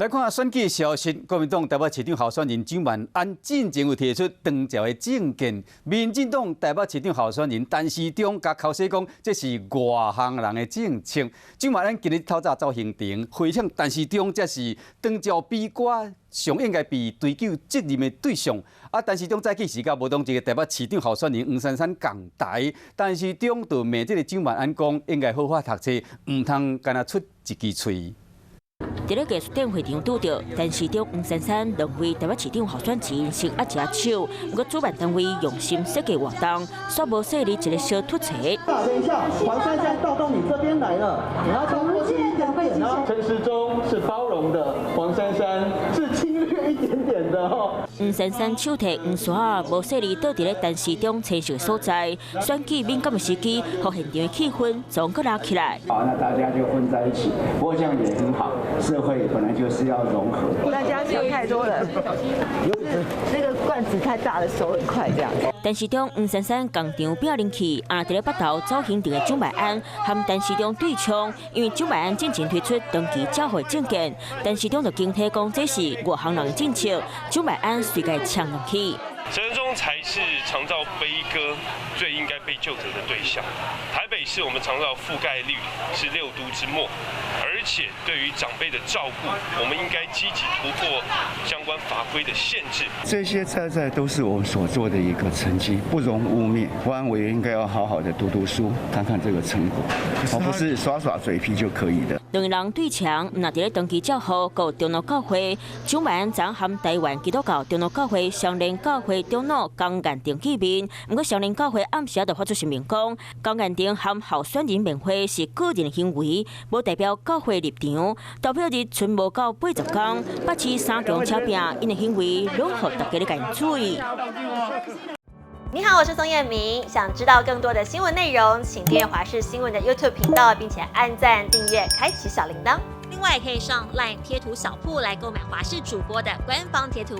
來看選舉消息，國民黨台北市長候選人蔣萬安進前有提出長照的政見，民進黨台北市長候選人陳時中共剾洗講，這是外行人的政策。蔣萬安今日透早走行程，回應陳時中，這是長照悲歌上應該被追究責任的對象。啊，陳時中早起時佮無黨籍的台北市長候選人黃珊珊仝台，陳時中就罵這个蔣萬安講，應該好好讀冊，毋通干焦出一支喙。佇咧藝術展會場拄著陳時中、黃珊珊兩位台北市長候選人先握一下手，毋過主辦單位用心設計活動，煞無細膩一个小突槌。等一下，黃珊珊到到你這邊來了，你要超過去一點點哦。陳時中是包容的，黃珊珊是侵略一點點的哦。黃珊珊手提黃沙仔，無細膩倒佇咧陳時中吹哨所在，選舉敏感的時機，予現場的氣氛總閣熱起來。好，那大家就混在一起，不過這樣也很好。社會本來就是要融合。大家想太多了，那個罐子太大了，手很快這樣。陳時中、黃珊珊仝場拼人氣，啊，佇咧北投走行程的蔣萬安和陳時中對衝，因為蔣萬安進前推出長期照護政見，陳時中就驚提講這是外行人的政策，蔣萬安隨共嗆落去。陳時中才是長照悲歌最應該被究責的對象。台北市我們長照覆蓋率是六都之末，而且對於長輩的照顧，我們應該積極突破相關法規的限制。這些在在都是我們所做的一個成績，不容污衊。國安委員應該要好好的讀讀書，看看這個成果，而不是耍耍嘴皮就可以的。兩個人對嗆，毋但佇咧長期照護，閣有長老教會，蔣萬安昨和台灣基督教長老教會雙連教會長老江彥定見面，毋過雙連教會暗時就發出聲明講，江彥定和候選人面會是個人行為，無代表教會立場。投票日賰無到80工，北市三強車拼，𪜶的行為攏予大家咧共注意。你好，我是宋燕明。想知道更多的新聞內容，請訂閱華視新聞的 YouTube 頻道，並且按讚、訂閱、開啟小鈴鐺。另外，可以上 LINE 貼圖小鋪來購買華視主播的官方貼圖。